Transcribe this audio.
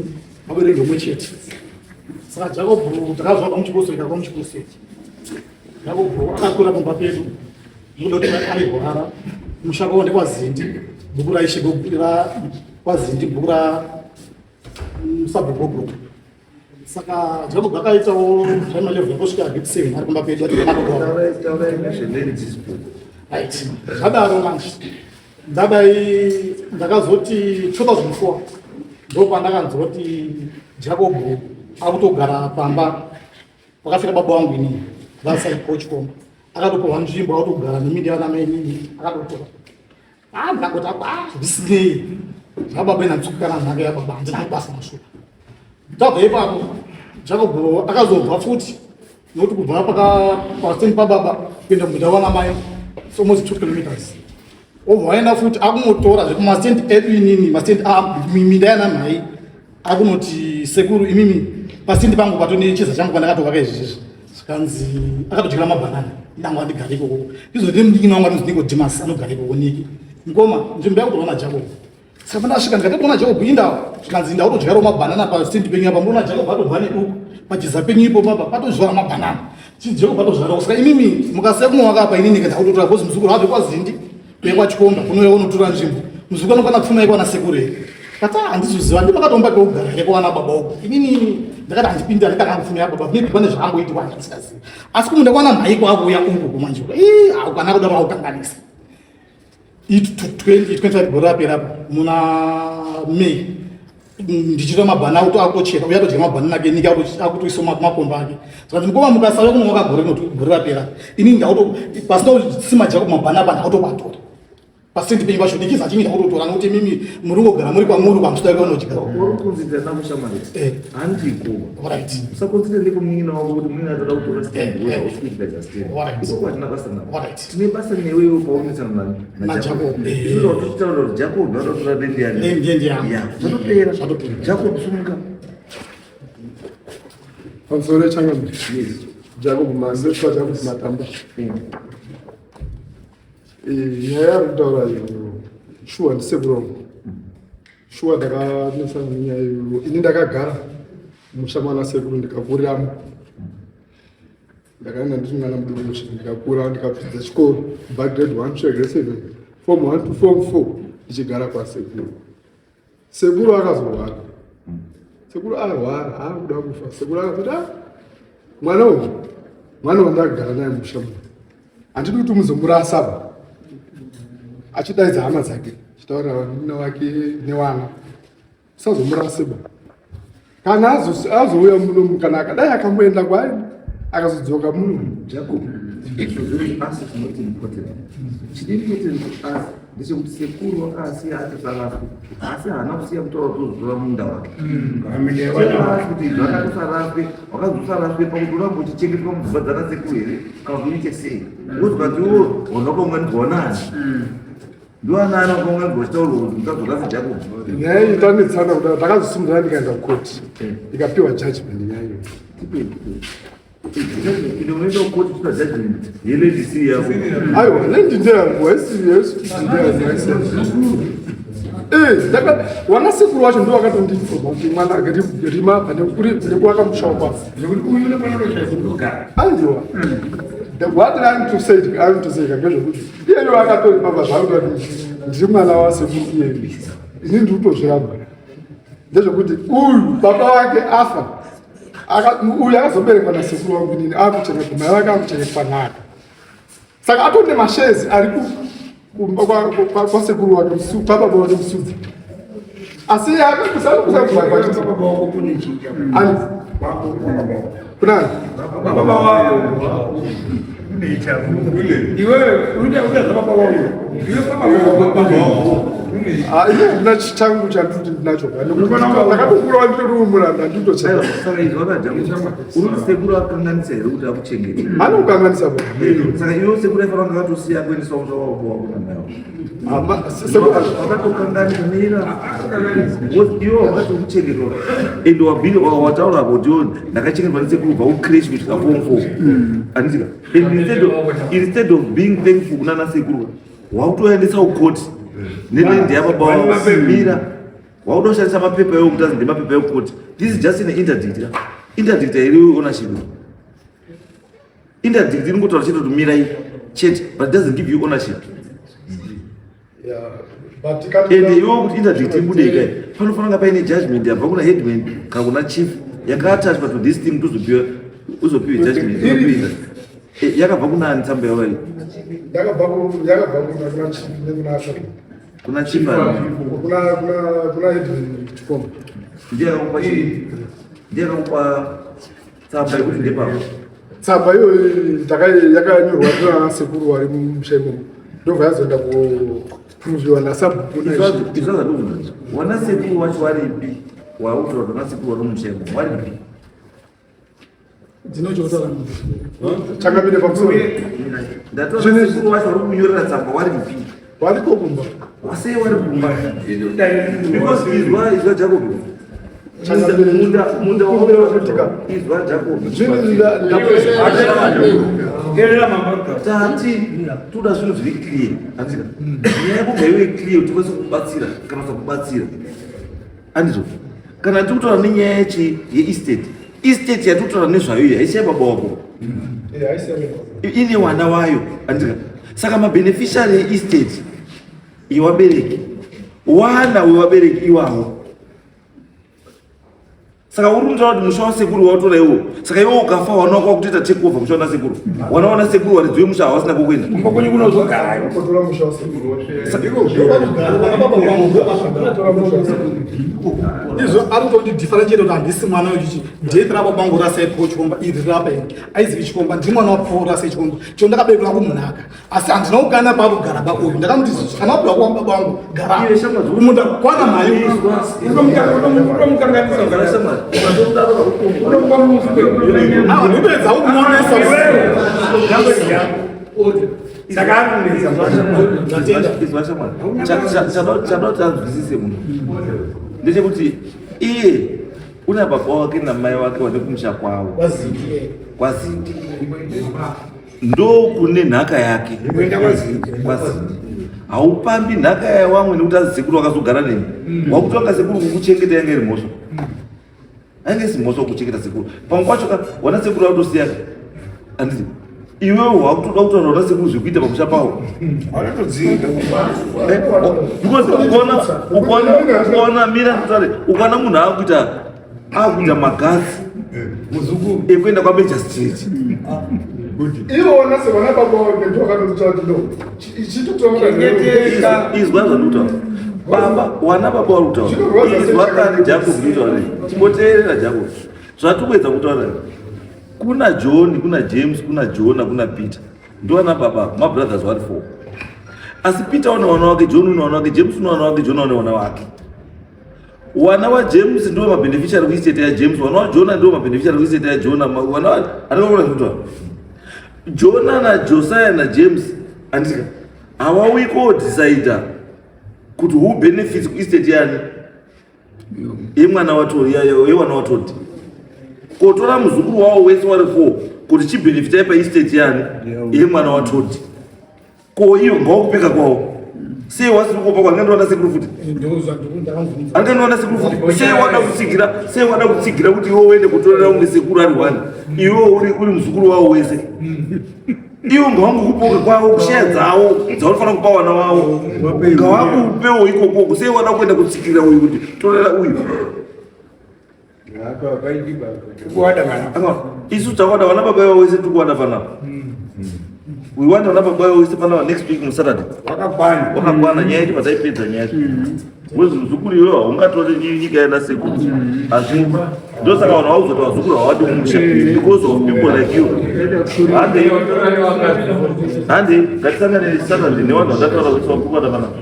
neni vabereki umwe chete. Saka Jacob takazvarwa muchikoso ikakwa muchikoso. Jacob akakura pamba pedu nekuda kuti airwara. Musha kwavo ndekwaZindi, bhuku raIshe kwaZindi, bhuku ra sabhuku. Saka Jacob akaitawo primary level kusvika grade 7 ari kumba pedu. Right, zvadaro manje ndadai ndakazoti 2004 ndopandakanzwa kuti Jacob akutogara pamba pakafira baba vangu inini vasaipochkomba. Akatopiwa nzvimbo, akutogara neminda yana mai inini akatotora. Ah, ndakangoti ah, zvisinei zvababa inanzukana nhaka yababa, handina basa mashuka. Tabva ipapo Jacob akazobva futi nokuti kubva paseni pababa kuenda munda wana mai, it's almost 2 kilometers. Obva waenda futi akunotora zvekumastendi edu inini, mastendi minda yana mhai, akunoti, "Sekuru, imimi pastendi pangu patone chiza changu pandakatovaka izvizvi." Zvikanzi akatodyira mabhanana, inangu andigare ikoko. Ndizvo ndine mudikini wangu anonzi Nicodemus anogara ikoko. Niki mukoma, nzvimbo yakutorwa naJacob. Saka pandasvika ndikati, "Kuona Jacob indawo?" Zvikanzi, "Ndautodyarawo mabhanana pastendi penyu apa. Muona Jacob atobva neduku pachiza penyu ipo papa patozvara mabhanana, Jacob atozvarawo. Saka imimi mukasiya kunovaka apa, inini ndakutotora because muzukuru abve kwaZindi kuya kwaChikomba kunouya unotora nzvimbo. Muzukuru anokwana pfuma yekwana sekuru here?" Kati, "Handizoziva, ndimakatoomba pekugara here kwana baba uko?" Inini ndakati handipindi, handikakanga pfuma yababa, maybe pane zvaangoitwa handisikazivi. Asi kumunda kwana mhai kwakuuya uku kumanje, ii haukana kudaro, aukanganisa. 2025 gore rapera muna May, ndichita mabhana akutochera uye atodya mabhanana ake niki akutoisa makomba ake. Saka mukoma, mukasauya kunovaka gore rinoti gore rapera, inini ndakuto pasina kusima Jacob mabhana apa, ndakutopatora pasendi penyu pacho ndikiza chinyi, ndakutotora nokuti imimi muri kugara muri kwamuri kwamusida kwanodya. Uri kunzi ndanakushamwari. Handiko. Usakonzere ndekumunina wako kuti munina atoda kutora stand, uye usikuita stand. Ikoko hatina basa nako. Tine basa newewo paunonesana naJacob. Izvo watotaura kuti Jacob anotora land yani. Land yangu. Ya, zvatopera. Zvatopera. Jacob, sumuka. Pamusoro, changamire. Jacob Mazetwa, Jacob Matamba. Nyaya yari kutaura iyo, shuwa ndisekuru wangu. Shuwa ndakanesana nenyaya iyoyo. Ini ndakagara musha mwana sekuru, ndikakuriramo. Ndakaenda ndiri mwana muduku kusvika ndikakura, ndikapedza chikoro kubva grade 1 kusvika grade 7, form 1 to form 4, ndichigara kwasekuru. Sekuru akazorwara. Sekuru arwara, aakuda kufa, sekuru akazoti, "Ah, mwana uyu mwana wandakagara naye musha muno, handidi kuti muzomurasaba." Achidaidza hama dzake, achitaurira vanina wake newana, "Usazomuraseba. Kana azouya muno, kana akadai akamboenda kwaari, akazodzoka muno." Jacob, us is not important. Chiri important to us ndechekuti sekuru wakasiya atosaraswe, asi haana kusiya kutaura kuti uzotora munda wake. Asi kuti zvakatosaraswe, wakazosaraswe pakuti uramba uchichengetwa mudzimba dzana sekuru here, kana kuti uite sei? Because ukatiwo vanhu vakaunganidzwa nani, ndiwanani vakaunganidzwa vachitaurwa kuti mukazorasa Jacob? Nyaya iyi tanetsana kudaro, takazosimudzana, ndikaenda kukoti, ikapiwa judgment nyaya iyoyo. Ine unoenda kukoti kuita judgment yeland si yako. Aiwa, land ndeyangu, haisi ndeyangu, haisi. Wana sekuru wacho ndo vakatondiinforma kuti mwana rima nekuwaka musha wako. Aiwa, what I'm to say, I'm to say ngezvekuti iyeyo akatorima pazvakuti ndiri mwana wasekuru iyeyo, ini ndiri kutozviramba. Ndezvekuti uyu baba wake afa, uyu akazoberekwa nasekuru wangu inini, akuchengetwa mai vake, akuchengetwa nhaka. Saka atone mashares ari kumba kwasekuru wake, kwababa wake Musudzi. Asi ani kunani? Baba wako iwewe unoda baba wako iwe, baba wako. Ah, ini handina changu chanditi ndinacho, ndakatokura nditori muranda, nditocheka. Saka izvi wakajamu, uri kuti sekuru akanganisa here kuti akuchengete? Anokukanganisa ba. Saka iwe sekuru aifanira kunge akatosiya kuendeswa musha wako wako namai. Sekuru wakatokanganisa mira, iwe wakatokuchengetwa and wabhiri wataura kuti iwe ndakachengetwa nesekuru kubva kucreche kusvika form 4, handisika? And instead of being thankful kunana sekuru, wakutoendesa kukoti neland yababa wako. Mira. Wauda kushandisa mapepa iwo kuti azi ndemapepa ekukoti. This is just an interdict. Interdict hairiwi ownership. Interdict inongotaura chete kuti mirai chete, but it doesn't give you ownership. Ende iwewo kuti interdict ibude ikai panofanira kunge paine judgment yabva kuna headman kana kuna chief yakaatachwa to this thing kuti uzopiwe judgment. Eh, yakabva kuna ani tsamba yavo iyi? Yakabva kuna chief nekuna Kuna chief ani? Kuna kuna kuna headman Chikomba. Ndiye akakupa chii? Ndiye akakupa tsamba yekuti ndepapo. Tsamba iyoyo yakanyorwa kuna sekuru wari mumusha imomo. Ndobva yazoenda kuproviwa nasabhuku. Izvo zvandobvunza. Wana sekuru wacho waripi? Wautaura kuti wana sekuru wari mumusha imomo waripi? Ndinochotaura. Changamire pamusoro. Ndatora sekuru wacho wari kunyorera tsamba waripi? Wariko kumba. Wasei wari kumba? Because izwa izwa Jacob. Munda munda wakutika izwa Jacob. Tati toda zvinhu zviri clear. Andika. Nyaya yako ngaive clear kuti tikwanise kubatsira kana kusakubatsira. Andizvo. Kana tiri kutaura nenyaya yechi yeestate. Estate yatiri kutaura nezvayo iyi haisi yababa wako. Ine wana wayo. Andika. Saka mabeneficiary eestate yewabereki wana wewabereki iwawo. Saka uri kutaura kuti musha wasekuru watora iwo. Saka iwe ukafa wana wako wakutoita take over musha wanasekuru. Wana wanasekuru waridzi wemusha hawasina kokuenda. Kumba kwenyu kunozogara. Kutora musha wasekuru. Izvo ari kutoti differentiate kuti handisi mwana wechichi ndeipi rapa bangu rasaipiwo chikomba iri rapa iri aizivi chikomba ndiri mwana wapiwo rasai chikomba cho ndakaberekwa kumunhaka asi handina kukana pakugara ba uyu ndakamuti kana wapiwa kwa baba wangu gara kumunda kwana mai ndipedza kumuonesa. Chada kuti anzwisise munhu ndechekuti iye una baba wake namai wake vane kumusha kwavo kwaZindi, ndokune nhaka yake kwaZindi. Haupambi nhaka yawamwe nekuti azi sekuru wakazogara neni, wakutonga sekuru kukuchengeta yanga iri mhosva? Ainge isi mhosva kuchengeta sekuru. Pamwe kwacho ka wana sekuru autosiya, handiti? Iwewe wakutoda kutaura wana sekuru zvekuita pamusha pavo, because ukaona ukaona mira kutare, ukaona munhu akuita magazi ekuenda kwamagistrate. Iwona sevana baba wake ndo akatotaura kuti no ichitotaura. Izwa zvandikutaura baba, wana baba vari kutaura. Izwa kani Jacob, ndikutaura, chimboteerera Jacob zvatikuedza kutaura. Kuna John, kuna James, kuna Jona, kuna Peter, ndiwana baba, mabrothers vari four. Asi Peter une wana wake, John une wana wake, James une wana wake, Jona une wana wake. Wana waJames ndiwo mabeneficiary kuestate yaJames, wana waJona ndiwo mabeneficiary kuestate yaJona. Wana andikaona zvikuta Jona naJosiah naJames, andika hawauyi kodecida kuti who benefits kuestate yani yemwana yewana watodi, kotora muzukuru wavo wese wari four kuti chibenefitai paestate yani yemwana watodi. Ko iyo ngawakupeka kwavo sei wasiri kupa kwangandiwana sekuru futi? Angandiwana sekuru futi sei? Wada kutsigira sei? Wada kutsigira kuti iwe uende kutorera kunge sekuru ari one, iwe uri muzukuru wavo wese. Iwo ngawangokupoka kwavo kusheya dzavo dzaunofanira kupa wana wavo, ngawakupewo ikokoko. Sei wada kuenda kutsikirira uyu kuti torera uyu? Isu takwada vana baba ivo wese, tikuwada panapa. We want vana baba ivo wese panapa next week muSaturday. Wakakwana. Wakakwana nyaya yedu, pataipedza nyaya yedu. Wezi muzukuru iwewe haungatore nyika yana sekuru asi. Ndosaka vanhu vauzoti vazukuru havadi kumusha because of people like you. Hande, hande, ngatisangane Saturday nevanhu vandataura kuti vakukwada panapa.